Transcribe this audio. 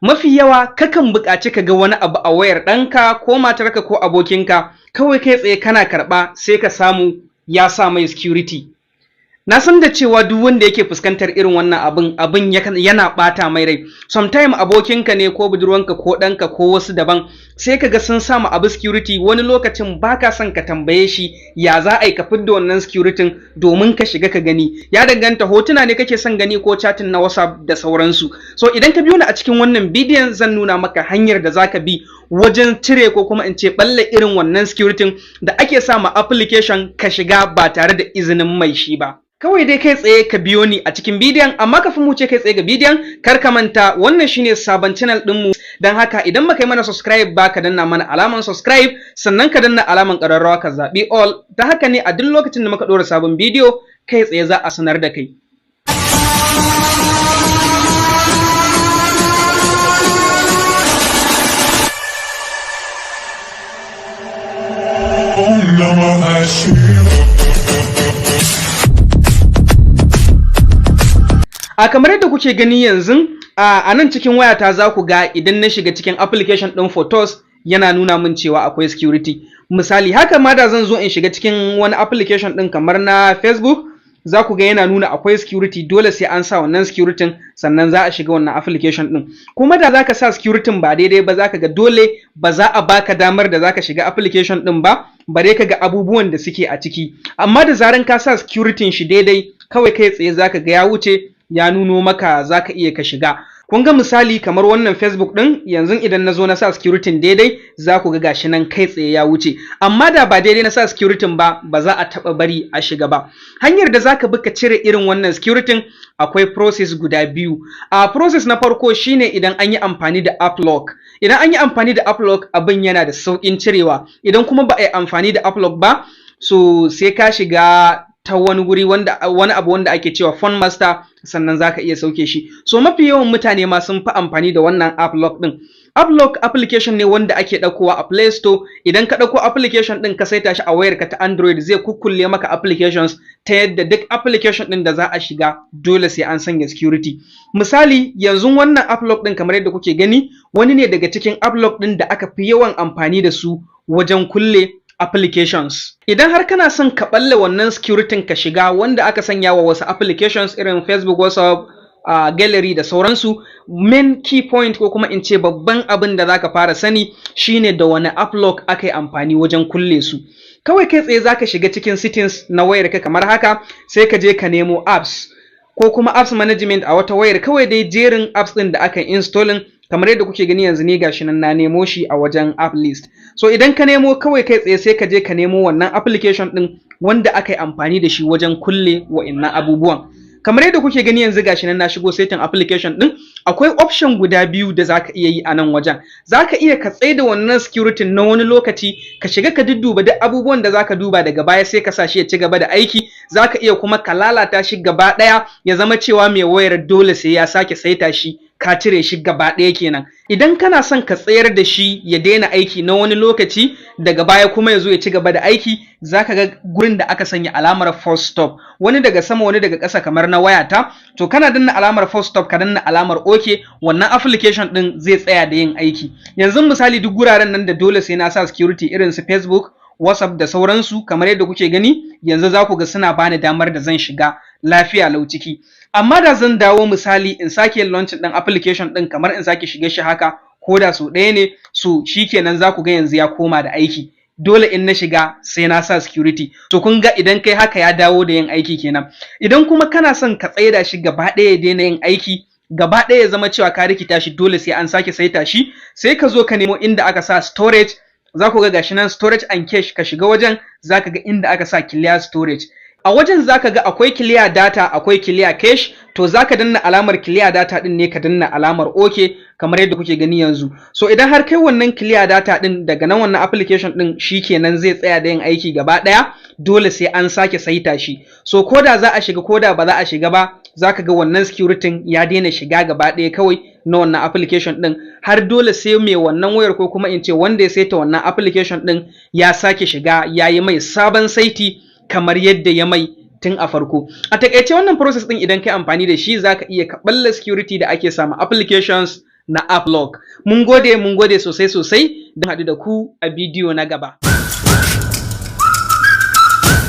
Mafi yawa kakan buƙaci ka ga wani abu a wayar ɗanka ko matarka ko abokinka, kawai kai tsaye kana karɓa sai ka samu ya sa mai security. Na san da cewa duk wanda yake fuskantar irin wannan abin yana ɓata mai rai. Sometime abokinka ne ko budurwanka ko ɗanka ko wasu daban, sai ka ga sun sama abu security. Wani lokacin baka son ka tambaye shi ya za a yi ka fidda wannan security domin ka shiga ka gani. Ya danganta, hotuna ne kake son gani ko chatting na WhatsApp da sauransu. So idan ka biyo ni a cikin wannan bidiyon, zan nuna maka hanyar da zaka bi wajen cire, ko kuma in ce balle, irin wannan security da ake sama application ka shiga ba tare da izinin mai shi ba. Kawai dai kai tsaye ka biyo ni a cikin bidiyon. Amma kafin mu ce kai tsaye ga bidiyon, kar ka manta, wannan shine sabon channel ɗinmu. Don haka idan baka yi mana subscribe ba, ka danna mana alaman subscribe, sannan ka danna alaman ƙararrawa, ka zaɓi all. Ta haka ne a duk lokacin da muka ɗora sabon bidiyo, kai tsaye za a sanar da kai. A kamar yadda kuke gani yanzu a nan cikin wayata, za ku ga idan na shiga cikin application ɗin Photos, yana nuna min cewa akwai security. Misali, haka ma da zan zo in shiga cikin wani application ɗin kamar na Facebook, za ku ga yana nuna akwai security, dole sai an sa wannan security sannan za a shiga wannan application ɗin. Kuma da za ka sa security ba daidai ba, za ka ga dole ba za a baka damar da za ka shiga application ɗin ba, bare ka ga abubuwan da suke a ciki. Amma da zaran ka sa security shi daidai, kawai kai tsaye za ka ga ya wuce, ya nuno maka, za ka iya ka shiga. Kun ga misali kamar wannan Facebook ɗin yanzu, idan na zo na sa security daidai, za ku ga gashi nan kai tsaye ya wuce. Amma da ba daidai na sa security ba, ba za a taɓa bari a shiga ba. Hanyar da za ka bi ka cire irin wannan security, akwai process guda biyu. A process na farko shine idan an yi amfani da app lock. Idan an yi amfani da app lock, abin yana da sauƙin cirewa. Idan kuma ba a yi amfani da app lock ba, so sai ka shiga ta wani guri wanda wani abu wanda ake cewa Phone Master, sannan zaka iya sauke shi. So mafi yawan mutane ma sun fi amfani da wannan app lock din. App lock application ne wanda ake ɗaukowa a Play Store. Idan ka ɗauko application ɗin ka saita shi a wayarka ta Android, zai kukkulle maka applications ta yadda duk application ɗin da za a shiga, dole sai an sanya security. Misali, yanzu wannan app lock ɗin, kamar yadda kuke gani, wani ne daga cikin app lock ɗin da aka fi yawan amfani da su wajen kulle applications. Idan har kana son ka balle wannan security ka shiga wanda aka sanya wa wasu applications irin Facebook, WhatsApp, gallery da sauransu, main key point, ko kuma in ce babban abin da zaka fara sani, shine da wani app lock aka yi amfani wajen kulle su. Kawai kai tsaye zaka shiga cikin settings na wayarka kamar haka, sai ka je ka nemo apps ko kuma apps management a wata wayar, kawai dai jerin apps ɗin da aka installing. Kamar yadda kuke gani yanzu, ni gashi nan na nemo shi a wajen app list. So idan ka nemo, kawai kai tsaye sai ka je ka nemo wannan application din wanda aka yi amfani da shi wajen kulle wa'innan abubuwan. Kamar yadda kuke gani yanzu, gashi nan na shigo setting application din. Akwai option guda biyu da zaka iya yi a nan wajen. Zaka iya ka tsaida wannan security na wani lokaci, ka shiga ka dudduba duk abubuwan da zaka duba, daga baya sai ka sa shi ya ci gaba da aiki. Zaka iya kuma ka lalata shi gaba daya, ya zama cewa mai wayar dole sai ya sake saita shi, ka cire shi gaba ɗaya kenan. Idan kana son ka tsayar da shi ya daina aiki na wani lokaci, daga baya kuma ya zo ya ci gaba da aiki, zaka ga gurin da aka sanya alamar force stop, wani daga sama, wani daga ƙasa, kamar na wayata. To kana danna alamar force stop, ka danna alamar OK, wannan application din zai tsaya da yin aiki. Yanzu misali, duk guraren nan da dole sai na sa security, irin su Facebook, WhatsApp da sauransu, kamar yadda kuke gani yanzu, za ku ga suna bani damar da zan shiga lafiya lau ciki. Amma da zan dawo, misali, in sake launching ɗin application ɗin, kamar in sake shige shi haka, ko da sau ɗaya ne, so shikenan, za ku ga yanzu ya koma da aiki, dole in na shiga sai na sa security. To kun ga idan kai haka, ya dawo da yin aiki kenan. Idan kuma kana son ka tsaida shi gaba ɗaya, ya daina yin aiki gaba ɗaya, ya zama cewa ka rikita shi, dole sai an sake saita shi, sai ka zo ka nemo inda aka sa storage. Za ku ga gashi nan storage and cache. Ka shiga wajen, za ka ga inda aka sa clear storage. A wajen za ka ga akwai clear data, akwai clear cache. To za ka danna alamar clear data din ne, ka danna alamar OK, kamar yadda kuke gani yanzu. So idan har kai wannan clear data din, daga nan wannan application din shikenan zai tsaya da yin aiki gaba daya, dole sai an sake saita shi. So koda za a shiga, koda ba za a shiga ba, zaka ga wannan security ya daina shiga gaba ɗaya kawai na wannan application din, har dole sai mai wannan wayar, ko kuma in ce wanda ya saita wannan application din, ya sake shiga ya yi mai sabon saiti kamar yadda ya mai tun a farko. A takaice, wannan process din idan kai amfani da shi, zaka iya ka balla security da ake samu applications. na app lock. Mun gode, mun gode sosai sosai. Don haɗu da ku a bidiyo na gaba.